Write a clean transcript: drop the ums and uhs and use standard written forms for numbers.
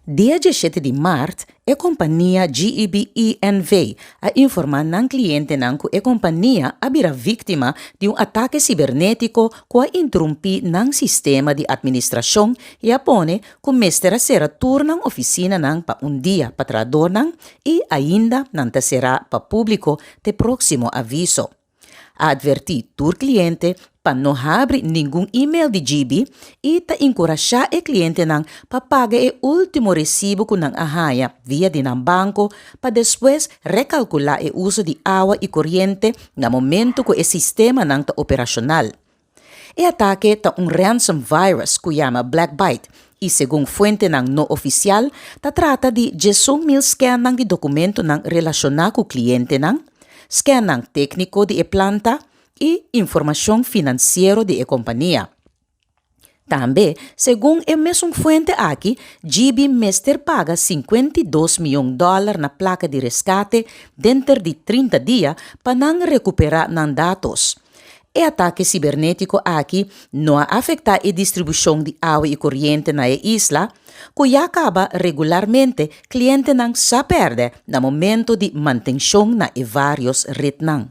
Dia 17 di mart, e kompania GEB NV a informá nan klientenan ku e kompania a bira víktima di un atake sibernétiko ku a interumpí nan sistema di atministrashon i a pone ku mester a sera tur nan ofisinanan pa un dia pa trahadónan i ainda nan ta será pa públiko te próksimo aviso. A advertí tur kliente pa no habri ningun email di GB i ta enkurashá e klientenan pa paga e último resibo ku nan a haña via di nan banko pa despues rekalkulá e uso di awa i koriente na momento ku e sistemanan ta operashonal. E atake ta un ransom virus ku yama BlackByte i segun fuentenan no ofisial ta trata di 11.000 scannan di dokumentonan relashoná ku klientenan, scannan tékniko di e planta i informashon finansiero di e kompania. Tambe, segun e mesun fuente aki, GB mester paga 52 mion dòler na plaka di reskate denter di 30 dia pa nan rekuperá nan datos. E atake sibernétiko aki no a afektá e distribushon di awa i koriente na e isla, ku ya kaba regularmente klientenan sa pèrdè na momento di mantenshon na e vários retnan.